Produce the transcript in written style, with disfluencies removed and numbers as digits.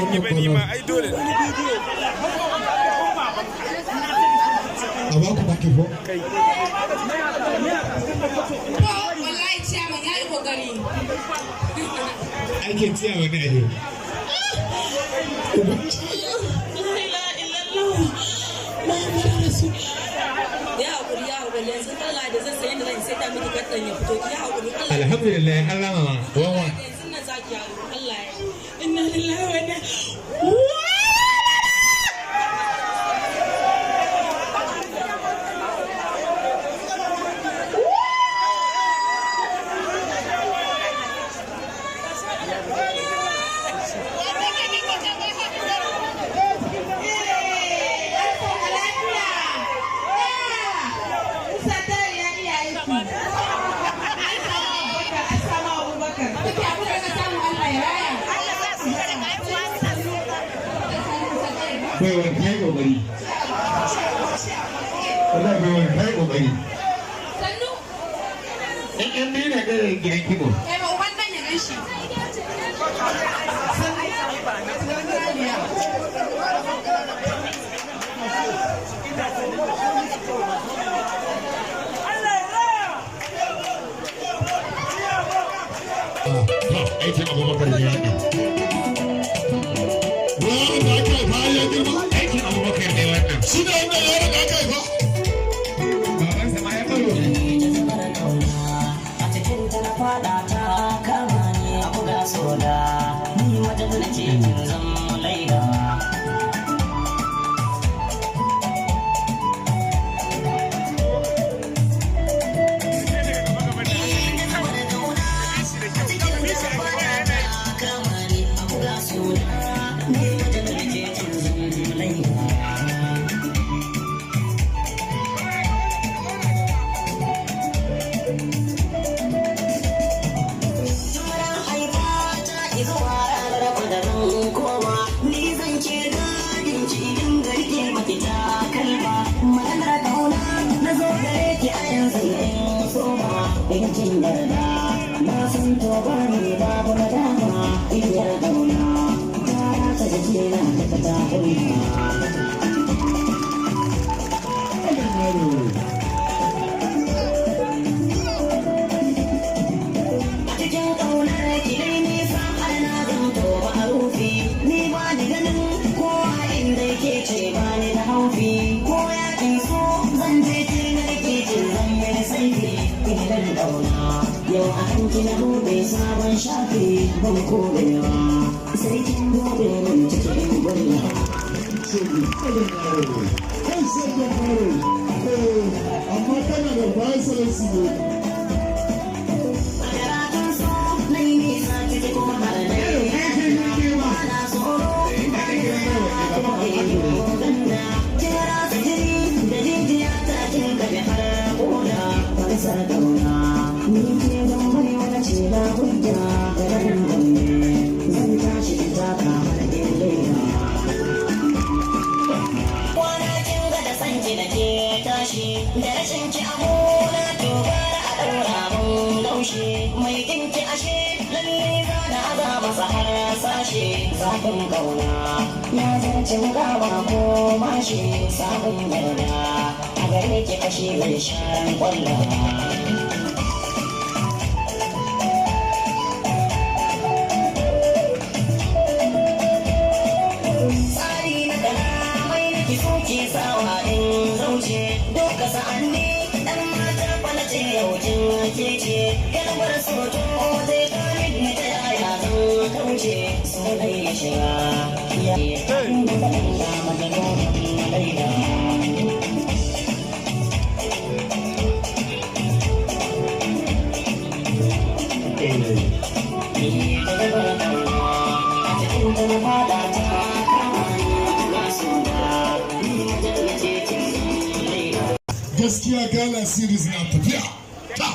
Ban yi ba ni ma ai dole ne. A ba ku baki ko? Kai. Ko wallahi ciyaman ya yi kokari. Aikin ciyawa ne a yau. La ilaha illallah. Muhammadu Rasul. Ya hakuri, ya hakuri, yanzu Allah da zan san yadda zan sai ta miki kattan ya fito, ki hakuri Allah. Alhamdulillah, an rama ma. Wawan. Yanzu nan zaki hakuri, Allah ya. Inna lillahi wa inna. Baiwar ta yi kokari. Wallahi baiwar ta yi kokari. Sannu. In yan biyu na kai gidan kibo. Kai ba uban nan ya gan shi. Aikin Abubakar ne wannan. Yaron da aka haifa ya girma. Aikin Abubakar ne wannan. Shi ne wannan yaron da aka haifa. Babansa ma ya baro ne. A cikin ta na fada ta kama ni a buga soda ni wajen na ce kin zama Laila. Kama ni a buga soda ni wajen na ce kin zama Laila. Tumaran haifa ta izuwa ranar kudurin koma ni zan ke gadin ki idan garke maki ta kalma maganar kauna na zo gare ki a yanzu in soma in kin yarda na san to ba ni babu nadama in yarda kauna ta rasa jikina ta ta hulma. A cikin ƙaunar ki dai nisa har na zamto ba a rufi ni ba ni ganin kowa inda yake ce ba ni da haufi ko yakin so zan je ki na rike ki zan yi saifi idan ƙauna yau a kan ki na buɗe sabon shafi ban korewa sai kin buɗe min cikin gulla. Kai shagon yaro. Eh, amma kana da bayan salansi ne. A karatun so na yi nisa ciki kuma har na yi ba na tsoro. Kira su jini da jijiya ta kin kafi har koda fansar kauna. Ni ke zan bai wani ce na hujja garin Gombe. Zan tashi in taka har in Laila. Kwana kin ga da san ki da ke tashi da rashin ki abuna to gara a ɗaura mun laushi mai kinki ashe lalle za na aza masa har sashe zafin kauna ya zarce gawa ko mashi sabon yarda a gare ki kashi zai sharan kwallo. Tsari na kalamai na ki soke sawa in zauce duka sa'anni dan mata kwana ce yau kin ke ce kalmar soto zai kame ni ta yaya zan kauce so dai ya shiga ya da da majnun Laila. Ni da gabar kauna a cikin ta na fada ta kama ni na suna ni majallace kin Laila. Gaskiya gala series na tafiya. Ta.